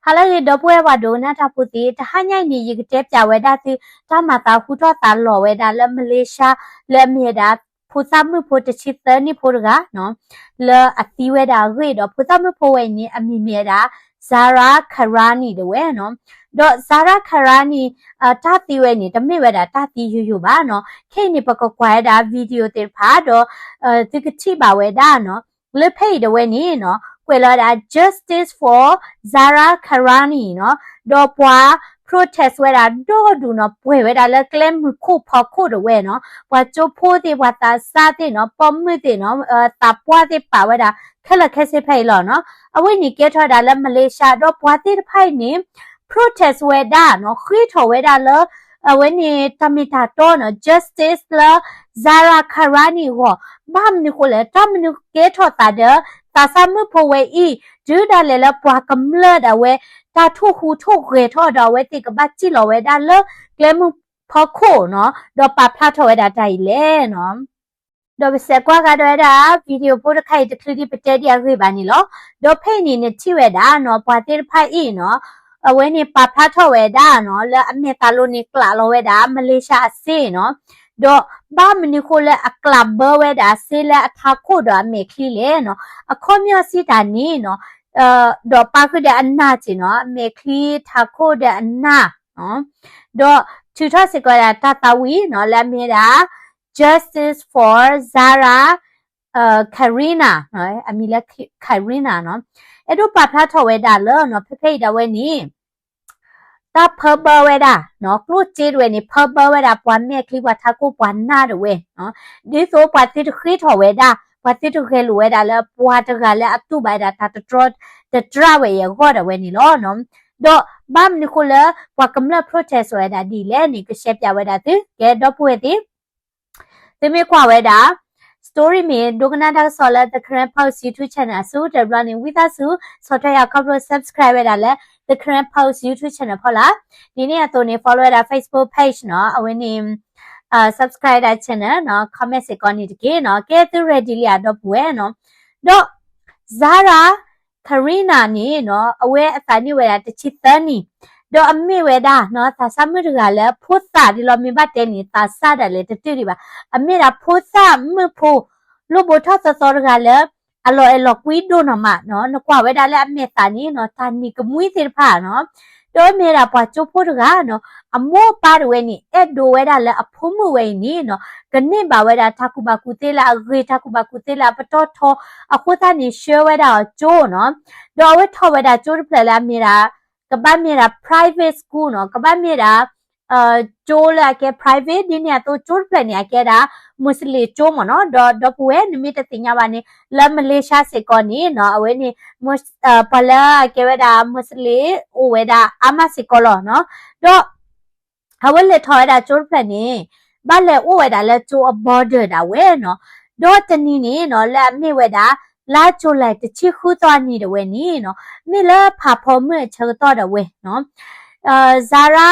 ဟါလၢအဂ့ၤ ဒီပုၢ်ဝဲၢ်ပှၤဒိကနၣ်တၢ်ဖိသ့ၣ်, တဟါညါအံၤန့ၣ် ယကတဲပၠးဝဲဒၣ်သု တၢ်မၤသးဟူထီၣ်သးလီၤဝဲဒၣ်လၢ Malaysia လၢအမ့ၢ်ဝဲဒၣ် ဖိသၣ်မုၣ်ဖိတဆံသၢနံၣ်ဖိတဂၤနီၤ, လၢအသံဝဲဒၣ်အဂ့ၢ်ဒီး ဖိသၣ်မုၣ်ဖိဝဲအံၤန့ၣ် အမံၤမ့ၢ်ဝဲဒၣ် Zahra Karani ဒၣ်ဝဲနီၤ. ဒီး Zahra Karani တၢ်သံဝဲန့ၣ် တမ့ၢ်ဝဲဒၣ်တၢ်သံယိယိဘၣ်နီၤ. ခဲအံၤန့ၣ် ပကကွၢ်ဝဲဒၣ် video သ့ၣ်တဖၣ်ဒီး သုကထံၣ်ဘၣ်ဝဲဒၣ်နီၤ. လၢဖဲအံၤဒၣ်ဝဲန့ၣ်နီၤ ကွဲးလီၤဝဲဒၣ် Justice for Zahra Karani နီၤ, ဒီးပှၤ protest ဝဲဒၣ်ဒီဒူၣ်နီၤ, ပှဲၤဝဲဒၣ်လၢကျဲမုၢ်ခိၣ်ဖီခိၣ်ဒၣ်ဝဲနီၤ, ပှၤကၠိဖိသ့ၣ် ပှၤသးစၢ်သ့ၣ်နီၤ, ပိာ်မုၣ်သ့ၣ်နီၤ, သးပှၢ်သ့ၣ်ပာ်ဝဲဒၣ် ခဲလၢာ်ခဲဆ့ဖဲအံၤလီၤနီၤ. အဝဲန့ၣ်ကဲထီၣ်ဝဲဒၣ်လၢ Malaysia ဒီးပှၤသ့ၣ်တဖၣ်အံၤန့ၣ် protest ဝဲဒၣ်နီၤ, ဃ့ထီၣ်ဝဲဒၣ်လၢ အဝဲန့ၣ် တၢ်မ့ၢ်တၢ်တီနီၤ, justice လၢ Zahra Karani အဂီၢ်, ဘၣ်မနုၤဃိလဲၣ်, တၢ်မနုၤကဲထီၣ်သးဒီး သးစၢ်မုၣ်ဖိဝဲအံၤ, တုၤဒၣ်လဲာ်လၢပှၤကမျၢၢ်ဒၣ်ဝဲ တၢ်ထိၣ်ဟူးထိၣ်ဂဲၤထီၣ်ဒီး အဝဲသ့ၣ်ကဘၣ်စံၣ်လီၤဝဲဒၣ်လၢကျဲမုၢ်ဖီခိၣ်နီၤ, ဒီးပာ်ဖျါထီၣ်ဝဲဒၣ်တၢ်အံၤလဲၣ်နီၤ. ဒီးပစဲးကွၢ်ကဒီးဝဲဒၣ် video ဖိတခါအံၤတချုးဒံးပတဲဒံးအဂ့ၢ်ဘၣ်န့ၣ်လီၤ. ဒီးဖဲအံၤန့ၣ် နထံၣ်ဝဲဒၣ်နီၤ, ပှၤသ့ၣ်တဖၣ်အံၤနီၤ, အဝဲန့ၣ်ပာ်ဖျါထီၣ်ဝဲဒၣ်နီၤ, လၢအမဲာ်သးလိၤန့ၣ် ကျးလီၤဝဲဒၣ် Malaysia အစ့နီၤ. ဒီးဘၣ်မနုၤဃိလၢအကျးဘၢဝဲဒၣ်စ့လၢအထးခိၣ်ဒီးအမဲာ်ချံလဲၣ်နီၤ. အခီပညီစံးတၢ်န့ၣ်နီၤ, ဒီးပာ်ဃုာ်ဒီးအနၢ်စ့ၢ်နီၤ, အမဲာ်ချံ ထးခိၣ်ဒီးအနၢ် ဒီးထုးထီၣ်စ့ၢ်ကီးဝဲဒၣ်တၢ်သးဝံၣ်နီၤ, လၢအမ့ၢ်ဝဲဒၣ် Justice for Zahra Karina နီၤ, အမံၤလၢ Karina နီၤ. အဲၣ်ဒိးပာ်ဖျါထီၣ်ဝဲဒၣ်လၢနီၤ, ဖဲဖဲအံၤဒၣ်ဝဲန့ၣ် တၢ်ဖၢဘၢဝဲဒၣ်နီၤ, ကျိၣ်စ့တဝဲန့ၣ် ဖၢဘၢဝဲဒၣ်ပှၤမဲာ်ချံ ပှၤထးခိၣ် ပှၤနၢ်တဝဲနီၤ. ဒ်သိးပှၤသုတဃ့ထီၣ်ဝဲဒၣ်, ပှၤသုတဂဲၤလိာ်ဝဲဒၣ်လၢပှၤတဂၤလၢအတူၢ်ဘၣ်ဝဲဒၣ်တၢ်တတြီ တတြၢ်ဝဲအံၤအဂီၢ်ဒၣ်ဝဲန့ၣ်လီၤနီၤ. ဒီးဘၣ်မနုၤဃိလၢပှၤကမျၢၢ် protest ဝဲဒၣ်ဒ်လဲၣ်န့ၣ် ကရှဲပၠးဝဲဒၣ်သု, ကဲဒီပုၢ်ဝဲၢ်သ့ၣ် သုမ့ၢ်ကွၢ်ဝဲဒၣ် story မ့ၢ် ဒိကနၣ်တၢ်ကစီၣ်လၢ The Karen Post YouTube channel အစု တဘျီန့ၣ် ဝံသးစူၤ ဆီၣ်ထွဲယၤခီဖျိ subscribe ဝဲဒၣ်လၢ The Karen Post YouTube channel ဖီလာ်. ဒ်န့ၣ်အသိးန့ၣ် follow ဝဲဒၣ် Facebook page နီၤ, အဝဲန့ၣ် subscribe ဒၣ် channel နီၤ, comment စ့ၢ်ကီးန့ၣ်တက့ၢ်နီၤ. ကဲသု ready လံဧါ ဒီပုၢ်ဝဲၢ်နီၤ. ဒီး Zahra Karina န့ၣ်နီၤ, အဝဲအသးန့ၢ်ဝဲဒၣ်တဆံသၢနံၣ်, ဒီးအမ့ၢ်ဝဲဒၣ်နီၤ, သးစၢ်မုၣ်တဂၤလၢဖိသၣ်ဒ်လီၤ, မ့ၢ်ဘၣ်တဲန့ၣ် သးစၢ်ဒၣ်လဲာ်တတုၤဒံးဘၣ်. အမ့ၢ်ဒၣ်ဖိသၣ်မုၣ်ဖိ လိၣ်ဘိထီၣ်သီသီတဂၤလၢ အလီၤအဲၣ်လီၤကွံဒိၣ်နီၢ်မးနီၤ. နကွၢ်ဝဲဒၣ်လၢအမဲာ်သးန့ၣ်နီၤ, တၢ်နံၤကမှံသ့ၣ်တဖၣ်နီၤ. ဒီးမ့ၢ်ဝဲဒၣ်ပှၤကၠိဖိတဂၤနီၤ, အမိၢ်အပၢ်တဝဲန့ၣ် အဲၣ်ဒိးဝဲဒၣ်လၢအဖိမုၣ်ဝဲအံၤန့ၣ်နီၤ, ကန့ၢ်ဘၣ်ဝဲဒၣ်တၢ်ကူၣ်ဘၣ်ကူၣ်သ့လၢအဂ့ၤ, တၢ်ကူၣ်ဘၣ်ကူၣ်သ့လၢအပတီၢ်ထီ, အဃိသတးန့ၣ် ဆှၢဝဲဒၣ်အီၤကၠိနီၤ. ဒီးအဝဲထီၣ်ဝဲဒၣ်ကၠိတဖျၢၣ်လၢအမ့ၢ်ဒၣ် ကဘၣ်မ့ၢ်ဒၣ် private school နီၤ, ကဘၣ်မ့ၢ်ဒၣ် ကၠိလၢအကဲ private ဒ်န့ၣ်အသိး ကၠိတဖျၢၣ်န့ၣ် အကဲဒၣ် Muslim ကၠိမ့ၢ်နီၤ. ဒီး ဒီပုၢ်ဝဲၢ် နမ့ၢ်တသ့ၣ်ညါဘၣ်န့ၣ် လၢ Malaysia စ့ၢ်ကီးန့ၣ်နီၤ, အဝဲန့ၣ် ပှၤလၢအကဲဝဲဒၣ် Muslim အိၣ်ဝဲဒၣ်အါမးစ့ၢ်ကီးလီၤနီၤ. ဒီး အဝဲလဲၤထီၣ်ဝဲဒၣ်ကၠိတဖျၢၣ်န့ၣ် ဘၣ်လဲၤအိၣ်ဝဲဒၣ်လၢကၠိအ border ဒၣ်ဝဲနီၤ. ဒီးတနံၤန့ၣ်နီၤ, လၢအမ့ၢ်ဝဲဒၣ် လါကၠူၤလံ တဆံဃုသီအနံၤဒၣ်ဝဲန့ၣ်နီၤ, မ့ၢ်လၢဖးဖီမုၢ်အဆၢကတီၢ်ဒၣ်ဝဲနီၤ, Zahra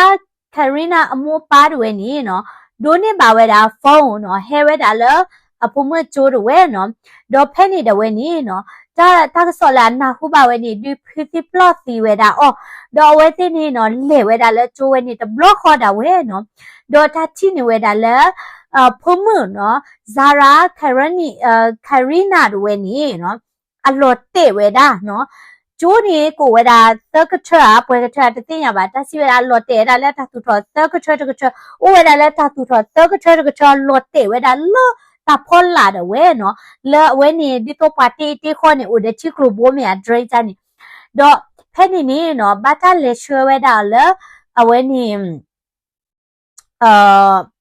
Karina အမိၢ်အပၢ်ဒၣ်ဝဲန့ၣ်နီၤ, ဒိးန့ၢ်ဘၣ်ဝဲဒၣ် phone နီၤ, ဟဲဝဲဒၣ်လၢအဖိမုၣ်ကၠိဒၣ်ဝဲနီၤ. ဒီးဖဲန့ၣ်ဒၣ်ဝဲန့ၣ်နီၤ, တၢ် တၢ်ကစီၣ်လၢအနၢ်ဟူဘၣ်ဝဲန့ၣ် ဒုးဖုသံပျီၢ်သံဝဲဒၣ်အီၤ, ဒီးအဝဲသ့ၣ်န့ၣ်နီၤ လဲၤဝဲဒၣ်လၢကၠိဝဲန့ၣ်တဘျီဃီဒၣ်ဝဲနီၤ. ဒီးတၢ်ထံၣ်န့ၢ်ဝဲဒၣ်လၢ ဖိမုၣ်နီၤ, Zahra Karani, Karina ဒၣ်ဝဲန့ၣ်နီၤ, အလီၤတဲာ်ဝဲဒၣ်နီၤ. ကၠိန့ၣ် ကအိၣ်ဝဲဒၣ်သၢကထၢဧါ, ပှဲၤကထၢဧါ တသ့ၣ်ညါဘၣ်. တၢ်စံးဝဲဒၣ် အလီၤတဲာ်ဝဲဒၣ်လၢတၢ်သူၣ်ထီၣ်သၢကထၢတကထၢ, အိၣ်ဝဲဒၣ်လၢတၢ်သူၣ်ထီၣ်သၢကထၢတကထၢ လီၤတဲာ်ဝဲဒၣ်လၢတၢ်ဖီလာ်ဒၣ်ဝဲနီၤ. လၢအဝဲန့ၣ် ဒ်သိးပှၤတ့တ့ဃီန့ၣ် အိၣ်ဒီးထံကျိၤဘိမ့ၢ်ဧါ drain န့ၣ်. ဒီးဖဲန့ၣ်န့ၣ်နီၤ ဘၣ်တၢ်လဲၤဆှၢဝဲဒၣ်အီၤလၢ အဝဲန့ၣ် တၢ်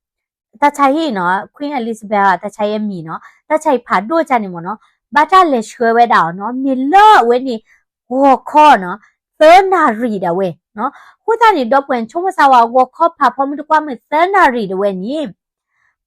ဆါဟံၣ်နီၤ, Queen Elizabeth တၢ်ဆါဟံၣ်အမံၤနီၤ, တၢ်ဆါဟံၣ်ဖးဒိၣ်ကၢ်န့ၣ်မ့ၢ်နီၤ, ဘၣ်တၢ်လဲၤဆှၢဝဲဒၣ်အီၤနီၤ, မ့ၢ်လၢအဝဲန့ၣ် ဂီၤခီနီၤ, သၢနၣ်ရံၣ်ဒၣ်ဝဲနီၤ. အဃိသတးန့ၣ် ဒီပုၢ်ဝဲၢ် ဆိကမိၣ်စၢ်ဝဲ ဂီၤခီဖးဖီမုၢ်တကွၢ်မုၢ် သၢနၣ်ရံၣ်ဒၣ်ဝဲန့ၣ်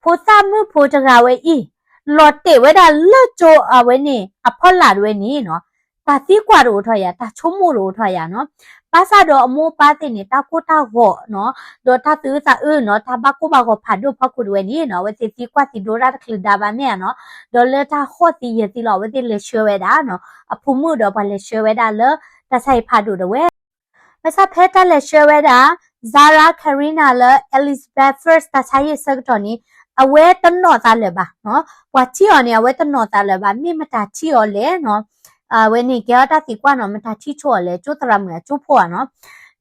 ဖိသၣ်မုၣ်ဖိတဂၤဝဲအံၤ လီၤတဲာ်ဝဲဒၣ်လၢကၠိအဝဲန့ၣ် အဖီလာ်ဒၣ်ဝဲန့ၣ်နီၤ, တၢ်သံကွၢ်တအိၣ်ထီၣ်ယၤ, တၢ်ဆိကမိၣ်တအိၣ်ထီၣ်ယၤနီၤ. ဘၣ်ဆၣ်ဒီးအမိၢ်အပၢ်သ့ၣ်န့ၣ် တၢ်ကိၢ်တၢ်ဂီၤနီၤ, ဒီးတၢ်သူၣ်အုးသးအုးနီၤ, တၢ်ဘၣ်ကိၢ်ဘၣ်ဂီၤဖးဒိၣ်ဖီခိၣ်ဒၣ်ဝဲန့ၣ်နီၤ, အဝဲသ့ၣ်သံကွၢ်သံဒိးတၢ်တချုးဒါဘၣ်မ့ၢ်ဧါနီၤ, ဒီးလၢတၢ်ဟီၣ်သံယၢၤသံလီၤ အဝဲသ့ၣ်လဲၤဆှၢဝဲဒၣ်နီၤ, အဖိမုၣ်ဒီးပှၤလဲၤဆှၢဝဲဒၣ်လၢ တၢ်ဆါဟံၣ်ဖးဒိၣ်ဒၣ်ဝဲ ဘၣ်ဆၣ်ဖဲတၢ်လဲၤဆှၢဝဲဒၣ် Zara, Karina လၢ Elizabeth First တၢ်ဆါဟံၣ်အဆၢကတီၢ်န့ၣ် အဝဲတနီၣ်သးလၢၤဘၣ်နီၤ. ပှၤထံၣ်အီၤန့ၣ် အဝဲတနီၣ်သးလၢၤဘၣ်, မ့ၢ်မတၤထံၣ်အီၤလဲၣ်နီၤ. အဝဲန့ၣ်ကဲထီၣ်တၢ်သံကွၢ်နီၤ, မတၤထံၣ်ဆိအီၤလဲၣ်, ကၠိသရၣ်မုၣ်အကၠိဖိဧါနီၤ.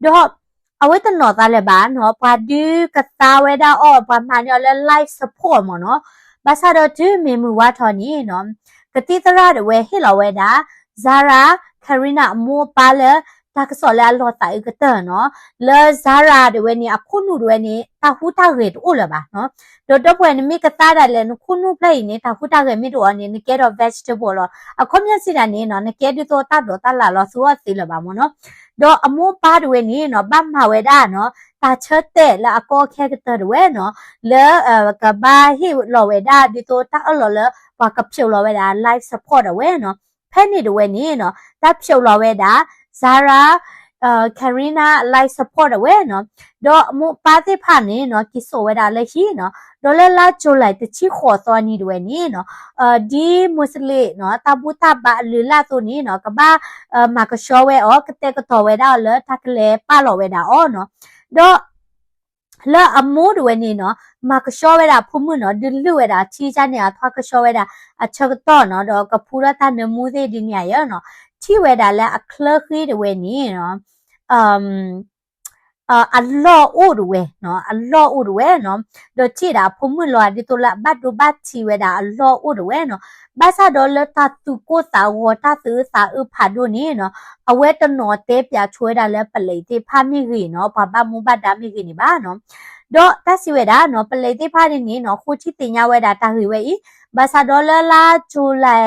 ဒီး အဝဲတနီၣ်သးလၢၤဘၣ်နီၤ, ပှၤဒုးကသါဝဲဒၣ်အီၤ, ပှၤမၤန့ၢ်အီၤလၢ life support မ့ၢ်နီၤ. ဘၣ်ဆၣ်ဒီးတုၤမ့ၢ်မုၢ်ဝါထီၣ်န့ၣ်နီၤ, ကသံၣ်သရၣ်ဒၣ်ဝဲဟ့ၣ်လီၤဝဲဒၣ် Zara, Karina အမိၢ်အပၢ်လၢ တၢ်ကစီၣ်လၢအလီၤသးအုးကတၢၢ်နီၤ, လၢ Zara ဒၣ်ဝဲန့ၣ် အခိၣ်နူာ်ဒၣ်ဝဲန့ၣ် တၢ်ဟူးတၢ်ဂဲၤတအိၣ်လၢၤဘၣ်နီၤ. ဒီးဒီပုၢ်ဝဲၢ်န့ၣ် မ့ၢ်ကသါဒၣ်လဲာ် နခိၣ်နူာ်ဖျၢၣ်အံၤန့ၣ် တၢ်ဟူးတၢ်ဂဲၤမ့ၢ်တအိၣ်န့ၣ် နကဲထီၣ် vegetable လီၤ. အခီပညီစံးတၢ်န့ၣ်နီၤ, နကဲဒ်သိးတၢ်ဒိးတၢ်လၢ်လီၤ, သူအီၣ်သ့လၢၤဘၣ်မ့ၢ်နီၤ. ဒီးအမိၢ်အပၢ်ဒၣ်ဝဲန့ၣ်နီၤ, ဘၣ်မၤဝဲဒၣ်နီၤ, တၢ်ဆၢတဲာ်လၢအကီအခဲကတၢၢ်ဒၣ်ဝဲနီၤ, လၢ ကဘၣ်ဟ့ၣ်လီၤဝဲဒၣ် ဒ်သိးတၢ်အၢၣ်လီၤလၢ ပှၤကဖျိးလီၤဝဲဒၣ် life support ဒၣ်ဝဲနီၤ. ဖဲန့ၣ်ဒၣ်ဝဲန့ၣ်နီၤ, တၢ်ဖျိးလီၤဝဲဒၣ် Zara, Karina life support ဒၣ်ဝဲနီၤ. ဒီးအမိၢ်အပၢ်သ့ၣ်တဖၣ်န့ၣ်နီၤ, က့ၤစိာ်ဝဲဒၣ်လၢဟံၣ်နီၤ. ဒီးလၢလါ July တဆံဃိးသီနံၤဒၣ်ဝဲန့ၣ်နီၤ, ဒ် Muslim နီၤ, တၢ်ဘူၣ်တၢ်ဘါအလုၢ်အလၢ်အသိးန့ၣ်နီၤ, ကဘၣ် မၤကဆှီဝဲအီၤ, ကတဲာ်ကတီၤဝဲဒၣ်အီၤလၢတၢ်ကလဲၤပာ်လီၤဝဲဒၣ်အီၤနီၤ. ဒီး လၢအမိၢ်ဒၣ်ဝဲန့ၣ်နီၤ, မၤကဆှီဝဲဒၣ်အဖိမုၣ်နီၤ, ဒုးလုၢ်ဝဲဒၣ်ထံကၢ်န့ၣ် အထွါကဆှီဝဲဒၣ်အဆၢကတီၢ်နီၤ, ဒီးကဖှူထီၣ်တၢ်နၢမူသ့ၣ်ဒ်န့ၣ်ယဲနီၤ. ထံၣ်ဝဲဒၣ်လၢအချၢဃံဒၣ်ဝဲန့ၣ်နီၤ, အလီၢ်အိၣ်ဒၣ်ဝဲနီၤ, အလီၢ်အိၣ်ဒၣ်ဝဲနီၤ. ဒီးထံၣ်ဒၣ်အဖိမုၣ်လီၤ ဒ်သိးလၢအဘၣ်ဒိဘၣ်ထံးဝဲဒၣ်အလီၢ်အိၣ်ဒၣ်ဝဲနီၤ. ဘၣ်ဆၣ်ဒီးလၢတၢ်သူၣ်ကိၢ်သးဂီၤ တၢ်သူၣ်အုးသးအုးဖးဒိၣ်န့ၣ်နီၤ, အဝဲတနီၤတဲပၠးဆိဝဲဒၣ်လၢပလံးသ့ၣ်တဖၣ်မ့ၢ်ဂ့ၤနီၤ, ပှၤဘၣ်မူဘၣ်ဒါမ့ၢ်ဂ့ၤန့ၣ်ဘၣ်နီၤ. ဒီးတၢ်စံးဝဲဒၣ်နီၤ, ပလံးသ့ၣ်တဖၣ်န့ၣ်နီၤ, ဃိထံသ့ၣ်ညါဝဲဒၣ်တၢ်ဂ့ၢ်ဝဲအံၤ, ဘၣ်ဆၣ်ဒီးလၢလါ July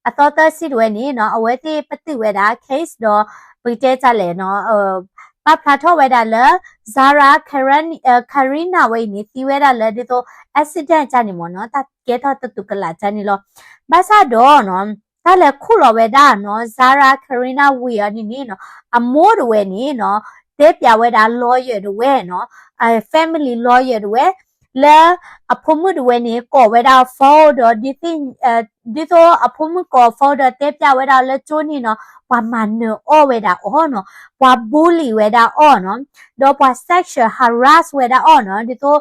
အသီသၢဆံဒၣ်ဝဲန့ၣ်နီၤ, အဝဲသ့ၣ်ပတုာ်ဝဲဒၣ် case ဒီး ပကတဲတၢ်လဲၣ်နီၤ, ပာ်ဖျါထီၣ်ဝဲဒၣ်လၢ Zara Karen, Karina ဝဲအံၤန့ၣ် သံဝဲဒၣ်လၢဒ်သိး accident ကၢ်န့ၣ်မ့ၢ်နီၤ, တၢ်ကဲထီၣ်တတူၢ်ကလာ်ကၢ်န့ၣ်လီၤ. ဘၣ်ဆၣ်ဒီးနီၤ, တၢ်လဲၤခူၣ်လီၤဝဲဒၣ်နီၤ, Zara Karina ဝံၤအီၤန့ၣ်န့ၣ်နီၤ, အမိၢ်ဒၣ်ဝဲန့ၣ်နီၤ, တဲပၠးဝဲဒၣ် lawyer ဒၣ်ဝဲနီၤ, family lawyer ဒၣ်ဝဲ လၢအဖိမုၣ်ဒၣ်ဝဲန့ၣ် ကိးဝဲဒၣ် phone ဒီး ဒ်သိးအဖိမုၣ်ကိး phone ဒီးတဲပၠးဝဲဒၣ်လၢကၠိန့ၣ်နီၤ, ပှၤမၤနၢၤအီၣ်ဝဲဒၣ်အီၤနီၤ, ပှၤ bully ဝဲဒၣ်အီၤနီၤ, ဒီးပှၤ sexual harass ဝဲဒၣ်အီၤနီၤ, ဒ်သိး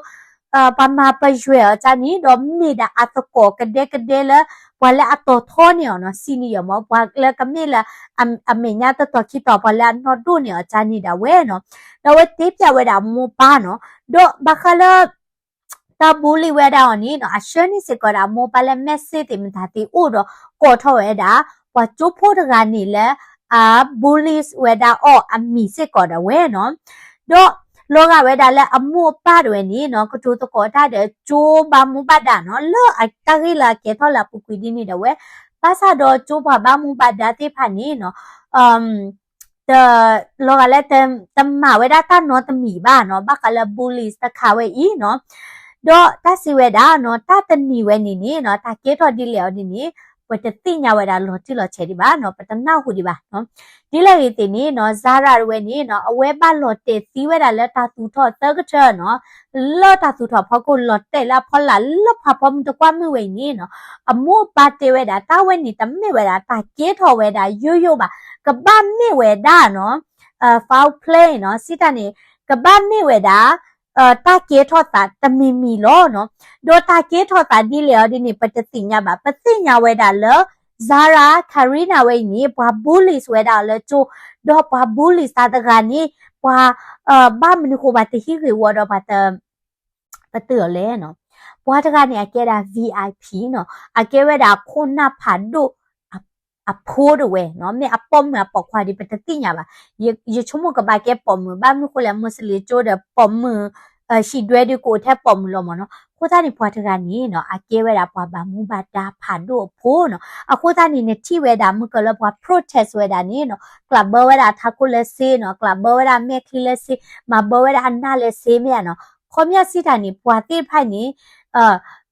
ပှၤမၤပယွဲအီၤကၢ်န့ၣ်, ဒီးမ့ၢ်ဒၣ်အသကိးကဒဲကဒဲလၢ ပှၤလၢအတီၤထီန့ၢ်အီၤနီၤ, senior မ့ၢ် ပှၤလၢကမ့ၢ်လၢ အမဲာ်ညါတတီၤခံတီၤ ပှၤလၢအနီၢ်ဒိၣ်န့ၢ်အီၤကၢ်န့ၣ်ဒၣ်ဝဲနီၤ, ဒီးအဝဲတဲပၠးဝဲဒၣ်အမိၢ်အပၢ်နီၤ, ဒီးဘၣ်ဃးလၢ တၢ် bully ဝဲဒၣ်အီၤန့ၣ်နီၤ, အဆှၢန့ၢ်စ့ၢ်ကီးဒၣ်အမိၢ်အပၢ်လၢ message သ့ၣ်မတၤသ့ၣ်အိၣ်ဒီး ကိးထီၣ်ဝဲဒၣ် ပှၤကၠိဖိတဂၤန့ၣ်လၢ အ bully ဝဲဒၣ်အီၤအမံၤစ့ၢ်ကီးဒၣ်ဝဲနီၤ, ဒီးလီၤဂာ်ဝဲဒၣ်လၢအမိၢ်အပၢ်ဒၣ်ဝဲန့ၣ်နီၤ, ကတိၤသကိးတၢ်ဒီးကၠိဘၣ်မူဘၣ်ဒါနီၤ, လၢအတၢ်ဂ့ၢ်လၢအကဲထီၣ်လၢအပူၤကွံာ်ဒ်န့ၣ်ဒၣ်ဝဲ, ဘၣ်ဆၣ်ဒီးကၠိပှၤဘၣ်မူဘၣ်ဒါသ့ၣ်တဖၣ်န့ၣ်နီၤ တ လီၤဂာ်လၢ တမၤဝဲဒၣ်တၢ်နီတမံၤဘၣ်နီၤ, ဘၣ်ဃးလၢ bullies တခါဝဲအံၤနီၤ, ဒီးတၢ်စံးဝဲဒၣ်နီၤ, တၢ်တနံၤဝဲန့ၣ်န့ၣ်နီၤ, တၢ်ကဲထီၣ်ဒ်လဲၣ်အီၤဒ်န့ၣ် ပတသ့ၣ်ညါဝဲဒၣ်လီၤတံၢ်လီၤဆဲးဒံးဘၣ်နီၤ, ပတနၢ်ဟူဒံးဘၣ်နီၤ. ဒ်လဲၣ်ဂ့ၤသ့ၣ်န့ၣ်နီၤ, Zara တဝဲန့ၣ်နီၤ, အဝဲဘၣ်လီၤတဲာ်သံဝဲဒၣ်လၢတၢ်သူၣ်ထီၣ်သၢကထၢနီၤ, လၢတၢ်သူၣ်ထီၣ်ဖီခိၣ် လီၤတဲာ်လၢအဖီလာ်လၢပှၤဖီမုၢ်တကွၢ်မုၢ်ဝဲအံၤန့ၣ်နီၤ, အမိၢ်အပၢ်တဲဝဲဒၣ် တၢ်ဝဲန့ၣ်တမ့ၢ်ဝဲဒၣ် တၢ်ကဲထီၣ်ဝဲဒၣ်ယိယိဘၣ်, ကဘၣ်မ့ၢ်ဝဲဒၣ်နီၤ, foul play နီၤ, စံးတၢ်န့ၣ် ကဘၣ်မ့ၢ်ဝဲဒၣ် တၢ်ကဲထီၣ်သးတမံၤမံၤလီၤနီၤ, ဒီးတၢ်ကဲထီၣ်သးဒ်လဲၣ်အီၤဒ်န့ၣ် ပတသ့ၣ်ညါဘၣ်, ပသ့ၣ်ညါဝဲဒၣ်လၢ Zara Karina ဝဲအံၤန့ၣ် ပှၤ bullies ဝဲဒၣ်အီၤလၢကၠိ, ဒီးပှၤ bullies သးတဂၤန့ၣ် ပှၤ ဘၣ်မနုၤဃိပှၤတဟံးဂ့ၢ်ဝီဒီးပှၤတ ပတုာ်အီၤလဲၣ်နီၤ. ပှၤတဂၤန့ၣ် အကဲဒၣ် VIP နီၤ, အကဲဝဲဒၣ်အခိၣ်နၢ်ဖးဒိၣ်အဖိဒၣ်ဝဲနီၤ, မ့ၢ်အပိာ်မုၣ်အပိာ်ခွါဒ်ပတသ့ၣ်ညါဘၣ်. ယဆိကမိၣ်ကဘၣ်ကဲပိာ်မုၣ်, ဘၣ်မနုၤဃိလဲၣ် Muslim ကၠိဒီးပိာ်မုၣ် ဟံၣ်ဒွဲဒုးကအိၣ်ထဲပိာ်မုၣ်လီၤမ့ၢ်နီၤ. အဃိသတးန့ၣ် ပှၤတဂၤန့ၣ်နီၤ အကဲဝဲဒၣ်ပှၤဘၣ်မူဘၣ်ဒါဖးဒိၣ်အဖိနီၤ. အဃိသတးန့ၣ် နထံၣ်ဝဲဒၣ်မုၢ်ကလၢပှၤ protest ဝဲဒၣ်န့ၣ်နီၤ, ကျးဘၢဝဲဒၣ်ထးခိၣ်လၢစ့နီၤ, ကျးဘၢဝဲဒၣ်မဲာ်ချံလၢစ့, မၤဘၢဝဲဒၣ်အနၢ်လၢစ့မ့ၢ်ဧါနီၤ. ခီပညီစံးတၢ်န့ၣ် ပှၤသ့ၣ်တဖၣ်န့ၣ်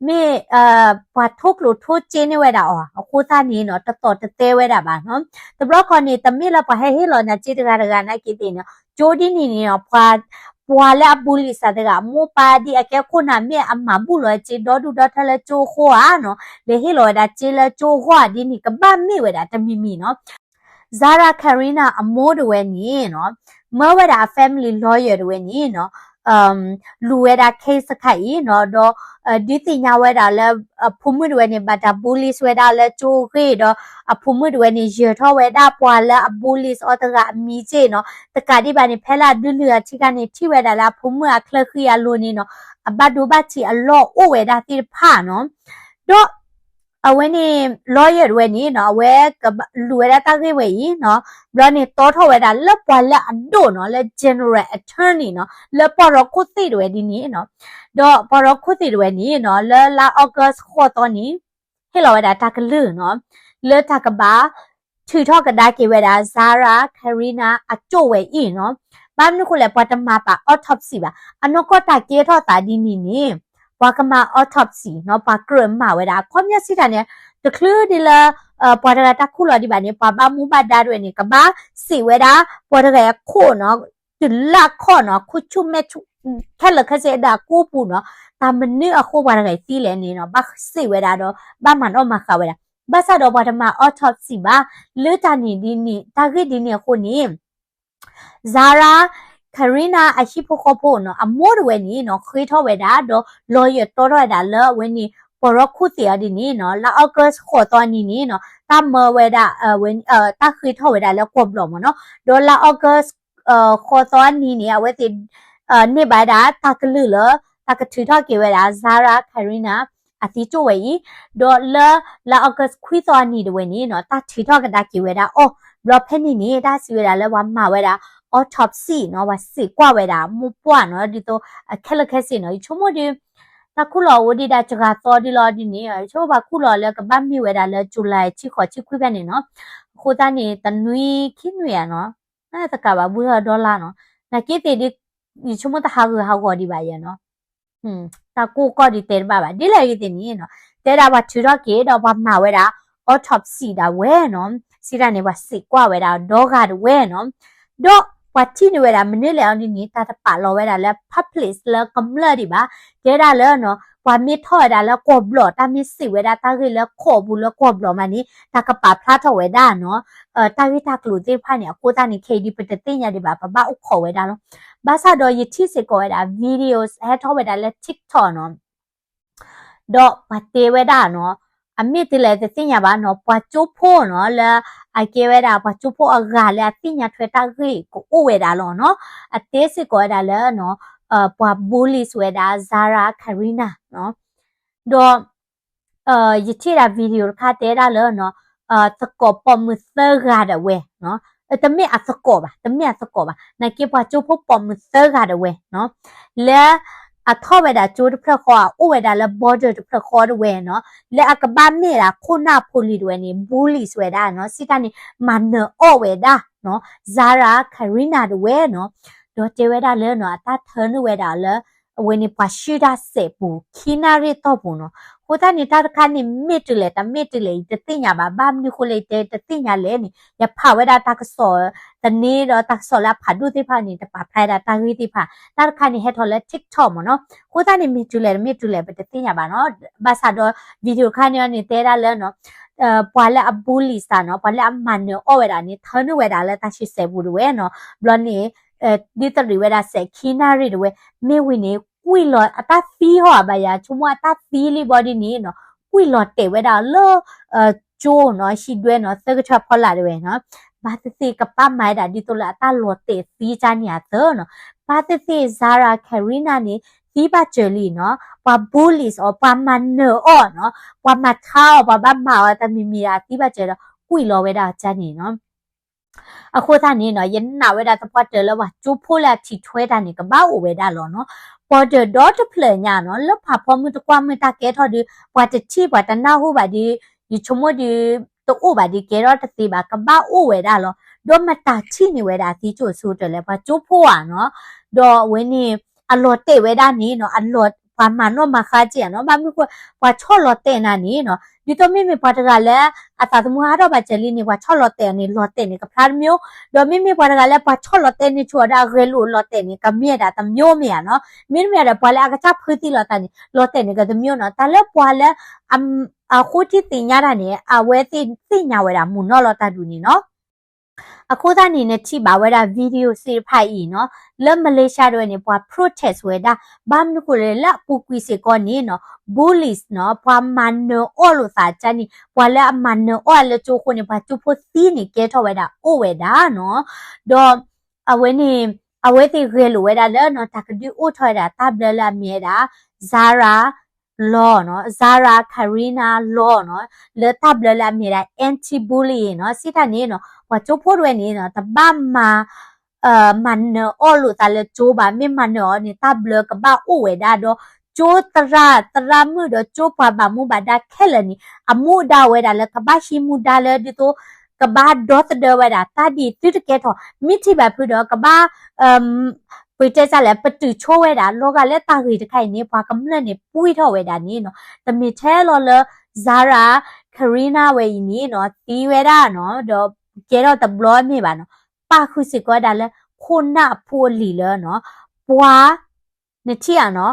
မ့ၢ် ပှၤထိၣ်ကျိၤထိၣ်စ့န့ၢ်ဝဲဒၣ်အီၤ, အဃိသတးန့ၣ်နီၤ တတီၤတတဲဝဲဒၣ်ဘၣ်နီၤ. တဘျီခီန့ၣ် တမ့ၢ်လၢပှၤဟဲဟ့ၣ်လီၤနၤစ့တဂၤတဂၤနာ်က့သ့ၣ်နီၤ, ကၠိဒ်န့ၣ်န့ၣ်နီၤ ပှၤ ပှၤလၢအ bully သးတဂၤ အမိၢ်ပၢ်ဒ်အကဲခိၣ်နၢ်မ့ၢ်အမၤဘူၣ်လီၤစ့ဒီဒူၣ်ဒီထၢလၢကၠိအဃိဧါနီၤ, လဲၤဟ့ၣ်လီၤဝဲဒၣ်စ့လၢကၠိအဂီၢ်ဧါဒ်န့ၣ် ကဘၣ်မ့ၢ်ဝဲဒၣ်တမံၤမံၤနီၤ. Zara Karina အမိၢ်တဝဲန့ၣ်နီၤ, မၢဝဲဒၣ်အ family lawyer တဝဲန့ၣ်နီၤ, လူၤဝဲဒၣ် case တခါအံၤနီၤ, ဒီး ဒုးသ့ၣ်ညါဝဲဒၣ်လၢ အဖိမုၣ်တဝဲန့ၣ် ဘၣ်တၢ် bullies ဝဲဒၣ်လၢကၠိအဂ့ၢ်ဒီး အဖိမုၣ်တဝဲန့ၣ် ယၢၤထီၣ်ဝဲဒၣ်ပှၤလၢအ bullies အီၤတဂၤအမံၤစ့ၢ်နီၤ, တကးဒံးဘၣ်န့ၣ် ဖဲလၢအဒုးလုၢ်အထံခါန့ၣ် ထံၣ်ဝဲဒၣ်လၢအဖိမုၣ်အချၢဃံအလိၤန့ၣ်နီၤ, အဘၣ်ဒိဘၣ်ထံးအလီၢ်အိၣ်ဝဲဒၣ်သ့ၣ်တဖၣ်နီၤ, ဒီး အဝဲန့ၣ် lawyer တဝဲန့ၣ်နီၤ, အဝဲလူၤဝဲဒၣ်တၢ်ဂ့ၢ်ဝဲအံၤနီၤ, ဘျီန့ၣ်တီထီၣ်ဝဲဒၣ်လၢပှၤလၢအဒိၣ်နီၤ, လၢ general attorney နီၤ, လၢပှၤရီခိၣ်သ့ၣ်တဝဲဒ်န့ၣ်နီၤ, ဒီးပှၤရီခိၣ်သ့ၣ်တဝဲန့ၣ်နီၤ, လၢလါ August ဃိးသီန့ၣ် ဟ့ၣ်လီၤဝဲဒၣ်တၢ်ကလုၢ်နီၤ, လၢတၢ်ကဘၣ်ထုးထီၣ်ကဒါက့ၤဝဲဒၣ် Zara Karina အကၠိၣ်ဝဲအံၤနီၤ, ဘၣ်မနုၤဃိလဲၣ် ပှၤတမၤပာ် autopsy ဘၣ်, အနီၢ်ကီၢ်တၢ်ကဲထီၣ်သးဒ်န့ၣ်န့ၣ် ပှၤကမၤ autopsy နီၤ, ပှၤကြၢးမၤဝဲဒၣ် အခီပညီစံးတၢ်န့ၣ် တချုးဒ်လၢ ပှၤတဂၤတၢ်ခူၣ်လီၤဒံးဘၣ်န့ၣ် ပှၤဘၣ်မူဘၣ်ဒါတဝဲန့ၣ် ကဘၣ်စံးဝဲဒၣ် ပှၤတဂၤအခိၣ်နီၤ, တုၤလၢအခီၣ်နီၤ, ခိၣ်ဆူၣ်မဲာ်ဆူၣ် ခဲလၢာ်ခဲဆ့ဒီးအကိၣ်ပူၤနီၤ, တၢ်မနုၤအဃိပှၤတဂၤအံၤသံလဲၣ်န့ၣ်နီၤ, ဘၣ်စံးဝဲဒၣ်ဒီး ဘၣ်မၤနီၣ်မၤဃါဝဲဒၣ်, ဘၣ်ဆၣ်ဒီးပှၤတမၤ autopsy ဘၣ်, လၢတၢ်န့ၣ်ဒ်န့ၣ် တၢ်ဂ့ၢ်ဒ်န့ၣ်အဃိန့ၣ် Zara Karina အဟံၣ်ဖိဃီဖိနီၤ, အမိၢ်တဝဲန့ၣ်နီၤ, ဃ့ထီၣ်ဝဲဒၣ် ဒီး lawyer တီထီၣ်ဝဲဒၣ်လၢအဝဲန့ၣ် ပှၤရီခိၣ်သ့ၣ်အီၤဒ်န့ၣ်နီၤ, လါ August ဃိးသီအနံၤန့ၣ်နီၤ, တၢ်မၢဝဲဒၣ် တၢ်ဃ့ထီၣ်ဝဲဒၣ်လၢကီၢ်ဘျီၣ်မ့ၢ်နီၤ, ဒီးလါ August ဃိးသီအနံၤန့ၣ် အဝဲသ့ၣ် န့ၢ်ဘၣ်ဝဲဒၣ်တၢ်ကလုၢ်လၢ တၢ်ကထုးထီၣ်က့ၤဝဲဒၣ် Zara Karina အသံကၠိၣ်ဝဲအံၤ, ဒီးလၢ လါ August ခွံသီအနံၤတဝဲန့ၣ်နီၤ, တၢ်ထုးထီၣ်ကဒါက့ၤဝဲဒၣ်အီၤ, ဘျီဖဲန့ၣ်န့ၣ် တၢ်စံးဝဲဒၣ်လၢပှၤမၤဝဲဒၣ် autopsy နီၤ, ပှၤစံးကွၢ်ဝဲဒၣ်မိၢ်ပှၢ်နီၤ, ဒ်သိး ခဲလၢာ်ခဲဆ့နီၤ, ယဆိကမိၣ်ဒီး တၢ်ခူၣ်လီၤအိၣ်ဒံးဒၣ်စှၤသီဒ်လီၤဒ်န့ၣ်, ယဆိကမိၣ်ပှၤခူၣ်လီၤလၢကဘၣ်မ့ၢ်ဝဲဒၣ်လၢ July ဆံဃိးဆံခွံဖဲန့ၣ်နီၤ, အဃိသတးန့ၣ် တနွံခံနွံဧါနီၤ, သကးဘၣ်ဘှံးထီၣ်ဒီလါနီၤ, နာ်က့သ့ၣ်ဒ် ယဆိကမိၣ်တဟးဂူာ်ဟးဂီၤဒံးဘၣ်ယဲနီၤ တၢ်ကိၢ်ကီၢ်ဒ်တဲတဘၣ်ဘၣ်, ဒ်လဲၣ်ဂ့ၤသ့ၣ်န့ၣ်နီၤ, တဲဒၣ်ပှၤထုးထီၣ်က့ၤဒီးပှၤမၤဝဲဒၣ် autopsy ဒၣ်ဝဲနီၤ, စံးတၢ်န့ၣ် ပှၤစံးကွၢ်ဝဲဒၣ်ဒီဂၤတဝဲနီၤ, ဒီးပှၤထံၣ်န့ၢ်ဝဲဒၣ်မနုၤလဲၣ်အီၤဒ်န့ၣ် တၢ်တပာ်လီၤဝဲဒၣ်လၢ public လၢကမျၢၢ်ဒံးဘၣ်, တဲဒၣ်လၢနီၤ, ပှၤမ့ၢ်ထီၣ်ဝဲဒၣ်လၢကီၢ်ဘျီၣ် တၢ်မ့ၢ်စံးဝဲဒၣ်တၢ်ဂ့ၢ်လၢခိးပူၤလၢကီၢ်ဘျီၣ်မးန့ၣ် တၢ်ကပာ်ဖျါထီၣ်ဝဲဒၣ်နီၤ တၢ်ဂ့ၢ်တၢ်ကျိၤသ့ၣ်တဖၣ်န့ၣ်, အဃိသတးန့ၣ် ခဲအံၤဒ်ပတသ့ၣ်ညါဒံးဘၣ်, ပဘၣ်အိၣ်ခိးဝဲဒၣ်လီၤ. ဘၣ်ဆၣ်ဒီးယထံၣ်စ့ၢ်ကီးဝဲဒၣ် video ဟဲထီၣ်ဝဲဒၣ်လၢ TikTok နီၤ, ဒီးပှၤတဲဝဲဒၣ်နီၤ, အမ့ၢ်တုၤလဲၣ်တသ့ၣ်ညါဘၣ်နီၤ, ပှၤကၠိဖိနီၤ, လၢအကဲဝဲဒၣ်ပှၤကၠိဖိအဂၤလၢအသ့ၣ်ညါထွဲတၢ်ဂ့ၢ်ကအိၣ်ဝဲဒၣ်လီၤနီၤ, အတဲစ့ၢ်ကီးဝဲဒၣ်လၢနီၤ, ပှၤ bullies ဝဲဒၣ် Zara Karina နီၤ, ဒီး ယထံၣ်ဒၣ် video တခါတဲဒၣ်လၢနီၤ, သကိးပိာ်မုၣ်သၢဂၤဒၣ်ဝဲနီၤ, တမ့ၢ်အသကိးဘၣ်, တမ့ၢ်အသကိးဘၣ်, နာ်က့ပှၤကၠိဖိပိာ်မုၣ်သၢဂၤဒၣ်ဝဲနီၤ, လၢအထီၣ်ဝဲဒၣ်ကၠိတဖျၢၣ်ဃီ အအိၣ်ဝဲဒၣ်လၢ border တဖျၢၣ်ဃီဒၣ်ဝဲနီၤ, လၢအကဘၣ်မ့ၢ်ဒၣ်ခိၣ်နၢ်ဖိလံၤဒၣ်ဝဲန့ၣ် bullies ဝဲဒၣ်နီၤ, စံးတၢ်န့ၣ် မၤနၢၤအီၣ်ဝဲဒၣ်နီၤ, Zara Karina ဒၣ်ဝဲနီၤ, ဒီးတဲဝဲဒၣ်လၢနီၤ, အတၢ်ထၢနုာ်ဝဲဒၣ်လၢ အဝဲန့ၣ်ပှၤဆှုၣ်တၢ်စဲးပူၤ ခံနၣ်ရံၣ်တီၢ်ပူၤနီၤ, အဃိသတးန့ၣ် တၢ်တခါန့ၣ် မ့ၢ်တုၤလဲၣ် တမ့ၢ်တုၤလဲၣ် ယတသ့ၣ်ညါဘၣ်, ဘၣ်မနုၤဃိလၢယတဲတသ့ၣ်ညါလဲၣ်န့ၣ် ယဖးဝဲဒၣ်တၢ်ကစီၣ်သန့ဒီးတၢ်ကစီၣ်လၢအဖးဒိၣ်သ့ၣ်တဖၣ်န့ၣ် တပာ်ဖျါဝဲဒၣ်တၢ်ဂ့ၢ်သ့ၣ်တဖၣ်, တၢ်တခါန့ၣ်ဟဲထီၣ်လၢ TikTok မ့ၢ်နီၤ, အဃိသတးန့ၣ် မ့ၢ်တုၤလဲၣ် တမ့ၢ်တုၤလဲၣ် ပတသ့ၣ်ညါဘၣ်နီၤ, ဘၣ်ဆၣ်ဒီး video တခါန့ၣ်န့ၣ် တဲဒၣ်လၢနီၤ ပှၤလၢအ bullies တၢ်နီၤ, ပှၤလၢအမၤနၢၤအီၣ်ဝဲဒၣ်န့ၣ် ထၢနုာ်ဝဲဒၣ်လၢတၢ်ဆှုၣ်စဲးပူၤဒၣ်ဝဲနီၤ, ဘျီန့ၣ် ဒ်သိးရံးဝဲဒၣ်စဲးခံနၣ်ရံၣ်ဒၣ်ဝဲ, မ့ၢ်ဝံၤန့ၣ် ကွံာ်လီၤအတၢ်သံဟီၣ်ဘၣ်ယၤ ဆိကမိၣ်အတၢ်သံလံဘီဒ်န့ၣ်နီၤ, ကွံာ်လီၤတဲာ်ဝဲဒၣ်လၢ ကၠိနီၤ, ဟံၣ်ဒွဲနီၤ, သၢကထၢၣ်ဖီလာ်ဒၣ်ဝဲနီၤ, ဘၣ်သ့ၣ်သ့ၣ်ကပာ်မၤဝဲဒၣ်ဒ်သိးလၢအတၢ်လီၤတဲာ်သံတၢ်န့ၣ်အသိးနီၤ, ဘၣ်သ့ၣ်သ့ၣ် Zara Karina န့ၣ် သံဘၣ်စၢၤလံနီၤ, ပှၤ bullies အီၤ ပှၤမၤနၢၤအီၣ်နီၤ, ပှၤမၤဆါအီၤ ပှၤဘၣ်မၤအီၤတၢ်မံၤမံၤဒၣ်သံဘၣ်စၢၤဒီး ကွံာ်လီၤဝဲဒၣ်အီၤန့ၣ်နီၤ အဃိသတးန့ၣ်နီၤ, ယနာ်ဝဲဒၣ်သပှၢ်တၢၢ်လၢပှၤကၠိဖိလၢအထံၣ်ထွဲတၢ်န့ၣ် ကဘၣ်အိၣ်ဝဲဒၣ်လီၤနီၤ, border ဒီတဖျၢၣ်ညါနီၤ, လၢပှၤဖီမုၢ်တကွၢ်မုၢ်တၢ်ကဲထီၣ်ဒီး ပှၤတထံၣ်ပှၤတနၢ်ဟူဘၣ်ဒီး ယဆိကမိၣ်ဒီး တအိၣ်ဘၣ်ဒီးကဲထီၣ်တသ့ဘၣ်, ကဘၣ်အိၣ်ဝဲဒၣ်လီၤ, ဒီးမတၤထံၣ်န့ၢ်ဝဲဒၣ်အသံကၠိၣ်အဆိကတၢၢ်လဲၣ်, ပှၤကၠိဖိဧါနီၤ, ဒီးအဝဲန့ၣ် အလီၤတဲာ်ဝဲဒၣ်န့ၣ်နီၤ, အလီၤ ပှၤမၤနီၣ်မၤဃါက့ၤဧါနီၤ, ဘၣ်မနုၤဃိ ပှၤဆီၣ်လီၤတဲာ်နၤန့ၣ်နီၤ, ဒ်သိးမ့မ့ၢ်ပှၤတဂၤလၢ အသးသမူဟးထီၣ်ဘၣ်စၢၤလံန့ၣ် ပှၤဆီၣ်လီၤတဲာ်အီၤန့ၣ် လီၤတဲာ်န့ၣ်ကဖျါတမျိုး, ဒီးမ့မ့ၢ်ပှၤတဂၤလၢပှၤဆီၣ်လီၤတဲာ်န့ၢ်ဆိအီၤဒီးအဂဲၤလိာ်လီၤတဲာ်န့ၣ် ကမ့ၢ်ဒၣ်တမျိုးမ့ၢ်ဧါနီၤ, မ့တမ့ၢ်ဒီးပှၤလၢအကစၢ်ဖုသံလီၤသးန့ၣ် လီၤတဲာ်န့ၣ်ကတမျိုးနီၤ, တၢ်လၢပှၤလၢ အဃိထံသ့ၣ်ညါတၢ်န့ၣ် အဝဲသ့ၣ်သ့ၣ်ညါဝဲဒၣ်မုၢ်နီၢ်လီၤတၢ်ဒုးန့ၣ်နီၤ. အဃိသတးန့ၣ် နထံၣ်ဘၣ်ဝဲဒၣ် video သ့ၣ်တဖၣ်အံၤနီၤ, လၢ Malaysia ဒၣ်ဝဲန့ၣ် ပှၤ protest ဝဲဒၣ်, ဘၣ်မနုၤဃိလဲၣ် လၢအပူၤကွံာ်စ့ၢ်ကီးန့ၣ်နီၤ bullies နီၤ, ပှၤမၤနၢၤအီၣ်လိာ်သးကန့ၣ် ပှၤလၢအမၤနၢၤအီၣ်လၢကၠိအဃိန့ၣ် ပှၤကၠိဖိသံန့ၣ် ကဲထီၣ်ဝဲဒၣ်အိၣ်ဝဲဒၣ်နီၤ, ဒီး အဝဲန့ၣ် အဝဲသ့ၣ်ဂဲၤလိာ်ဝဲဒၣ်လၢနီၤ တၢ်ကဒုးအိၣ်ထီၣ်ဝဲဒၣ်တၢ်ဘျၢလၢအမ့ၢ်ဝဲဒၣ် Zara law နီၤ, Zara Karina law နီၤ, လၢတၢ်ဘျၢလၢအမ့ၢ်ဝဲဒၣ် anti-bullying နီၤ, စံးတၢ်န့ၣ်နီၤ ပှၤကၠိဖိတဝဲန့ၣ်နီၤ တဘၣ်မၤ မၤနၢၤအီၣ်လိာ်သးလၢကၠိဘၣ်, မ့ၢ်မၤနၢၤအီၤန့ၣ် တၢ်ဘျၢကဘၣ်အိၣ်ဝဲဒၣ်ဒီး ကၠိသရၣ်သရၣ်မုၣ်ဒီး ကၠိပှၤဘၣ်မူဘၣ်ဒါခဲလၢာ်န့ၣ် အမူဒါဝဲဒၣ်လၢကဘၣ်ဟံးမူဒါလၢဒ်သိး ကဘၣ်ဒီသဒၢဝဲဒၣ် တၢ်ဒ်သုတကဲထီၣ် မ့ၢ်ထံၣ်ဘၣ်ဖုဒီး ကဘၣ် ပတဲစၢ်လဲၣ် ပတုာ်ဆိဝဲဒၣ် လီၤဂာ်လၢတၢ်ဂ့ၢ်တခါအံၤန့ၣ် ပှၤကမျၢၢ်န့ၣ် ပှံၢ်ထီၣ်ဝဲဒၣ်န့ၣ်နီၤ, တမ့ၢ်ထဲလီၤလၢ Zara Karina ဝဲအံၤန့ၣ်နီၤ သံဝဲဒၣ်နီၤ, ဒီးကဲထီၣ်တဘျီမ့ၢ်ဘၣ်နီၤ, ပာ်ဃုာ်စ့ၢ်ကီးဝဲဒၣ်လၢ ခိၣ်နၢ်အဖိအလံၤလၢနီၤ, ပှၤ နထံၣ်ဧါနီၤ,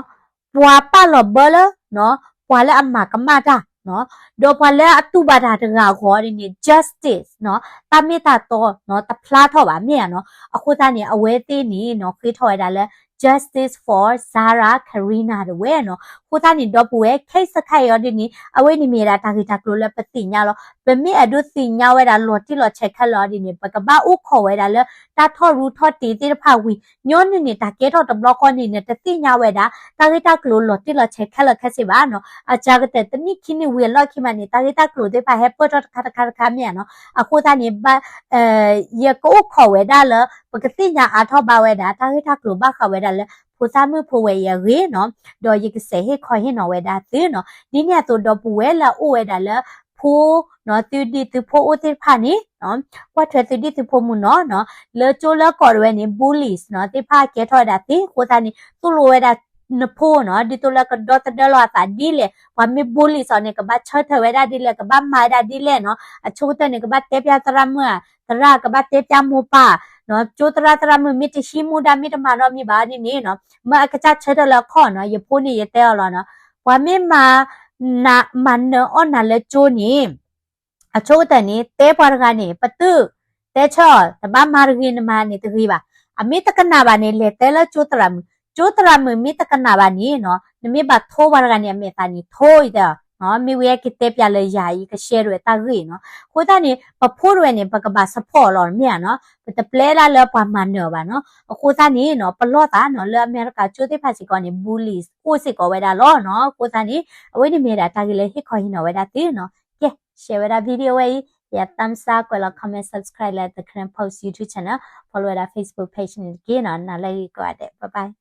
ပှၤပာ်လီၤဘၢလၢနီၤ, ပှၤလၢအမၤကမၣ်တၢ်နီၤ, ဒီးပှၤလၢအတူၢ်ဘၣ်တၢ်တဂၤအဂီၢ်န့ၣ် justice နီၤ, တၢ်မ့ၢ်တၢ်တီနီၤ တဖျါထီၣ်ဘၣ်မ့ၢ်ဧါနီၤ, အဃိသတးန့ၣ် အဝဲသ့ၣ်န့ၣ်နီၤ ဃ့ထီၣ်ဝဲဒၣ်လၢ justice for Zara Karina တဝဲနီၤ, အဃိသတးန့ၣ် ဒီပုၢ်ဝဲၢ် case တခါအံၤအီၤဒ်န့ၣ် အဝဲန့ၣ်မ့ၢ်ဝဲဒၣ်တၢ်ဂ့ၢ်တၢ်ကျိၤလၢပသ့ၣ်ညါလီၤ, ပမ့ၢ်အဲၣ်ဒိးသ့ၣ်ညါဝဲဒၣ်လီၤတံၢ်လီၤဆဲးခဲလၢာ်အီၤဒ်န့ၣ် ပကဘၣ်အိၣ်ခိးဝဲဒၣ်လၢ တၢ်ထီၣ်ရူထီၣ်တ့သ့ၣ်တဖၣ်ဝံၤ ညီနုၢ်န့ၣ် တၢ်ကဲထီၣ်တဘျီဃီန့ၣ် နတသ့ၣ်ညါဝဲဒၣ် တၢ်ဂ့ၢ်တၢ်ကျိၤလီၤတံၢ်လီၤဆဲးခဲလၢာ်ခဲဆ့ဘၣ်နီၤ, အစှၤကတၢၢ်တနံၣ်ခံနံၣ်ဝံၤအလီၢ်ခံမးန့ၣ် တၢ်ဂ့ၢ်တၢ်ကျိၤသ့ၣ်တဖၣ်ဟဲပၢၢ်ထီၣ်တခါတခါတခါမ့ၢ်ဧါနီၤ, အဃိသတးန့ၣ် ယကအိၣ်ခိးဝဲဒၣ်လၢ ပကသ့ၣ်ညါအါထီၣ်ဘၣ်ဝဲဒၣ် တၢ်ဂ့ၢ်တၢ်ကျိၤဘၣ်ဃးဝဲဒၣ်လၢ ဖိသၣ်မုၣ်ဖိဝဲအံၤအဂ့ၢ်နီၤ, ဒီးယကစဲးဟ့ၣ်ခီဟ့ၣ်နီၤဝဲဒၣ်သုနီၤ, ဒ်န့ၣ်အသိးဒီပုၢ်ဝဲၢ်လၢအအိၣ်ဝဲဒၣ်လၢ ဖိနီၤ သုဒံၣ်သုဖိအိၣ်သ့ၣ်တဖၣ်န့ၣ် ကွၢ်ထွဲသုဒံၣ်သုဖိမုၢ်နီၤနီၤ, လၢကၠိလၢကီၢ်တဝဲန့ၣ် bullies နီၤ သ့ၣ်တဖၣ်ကဲထီၣ်ဝဲဒၣ်သ့, အဃိသတးန့ၣ် သိၣ်လိဝဲဒၣ်နဖိနီၤ ဒ်သိးလၢကဒီသဒၢလီၤအသးဒ်လဲၣ်, ပှၤမ့ၢ် bullies အီၤန့ၣ် ကဘၣ်ဆၢထၢၣ်ဝဲဒၣ်ဒ်လဲၣ်, ကဘၣ်မၤဝဲဒၣ်ဒ်လဲၣ်နီၤ, အဆိကတၢၢ်န့ၣ် ကဘၣ်တဲပျးသရၣ်မုၣ်ဧါ, သရၣ်ကဘၣ်တဲပျးမိၢ်ပၢ်နီၤ, ကၠိသရၣ်သရၣ်မုၣ် မ့ၢ်တဟံးမူဒါ မ့ၢ်တမၤနီတမံၤဘၣ်ဒ်န့ၣ်နီၤ, မ့ၢ်အကစၢ်ဆၢထၢၣ်လၢအခီၣ်နီၤ, ယဖိန့ၣ်ယတဲအီၤလီၤနီၤ, ပှၤမ့ၢ်မၤ န မၤနၢၤအီၣ်နၤလၢကၠိန့ၣ် အဆိကတၢၢ်န့ၣ် တဲပှၤတဂၤန့ၣ် ပတုာ် တဲဆၢအီၤ တဘၣ်မၤတဂ့ၤ နမၤန့ၣ်တဂ့ၤဘၣ်, အမ့ၢ်တကနၣ်ဘၣ်န့ၣ် လဲၤတဲလၢကၠိသရၣ်မုၣ်, ကၠိသရၣ်မုၣ်မ့ၢ်တကနၣ်ဘၣ်န့ၣ်နီၤ နမ့ၢ်ဘၣ်ထိပှၤတဂၤန့ၣ် အမဲာ်သးန့ၣ် ထိအံၤတဲအီၤ, မ့ၢ်ဝဲကတဲပျးလၢယၤအံၤ ကshareတဝဲတၢ်ဂ့ၢ်နီၤ, အဃိသတးန့ၣ် ပဖိတဝဲန့ၣ် ပကဘၣ်supportလီၤ မ့ၢ်ဧါနီၤ, ပတပျဲဒၣ်လၢပှၤမၤနၢၤအီၤဘၣ်နီၤ, အဃိသတးန့ၣ်နီၤ ပလီၢ်သးနီၤ လၢအမဲရကၤကၠိသ့ၣ်တဖၣ်စ့ၢ်ကီးန့ၣ် bullies အိၣ်စ့ၢ်ကီးဝဲဒၣ်လီၤနီၤ, အဃိသတးန့ၣ် အဝဲန့ၣ်မ့ၢ်ဝဲဒၣ်တၢ်ဂ့ၢ်လၢဟ့ၣ်ခီဟ့ၣ်နီၤဝဲဒၣ်သုနီၤ, ကဲ share ဝဲဒၣ် video ဝဲအံၤ, ယ thumbs up ကွဲးလီၤ comment subscribe လၢ The Karen Post YouTube channel, follow ဝဲဒၣ် Facebook page န့ၣ်တက့ၢ်နီၤ, နၤလၢအဂ့ၤကိးဂၤဒဲး, bye bye.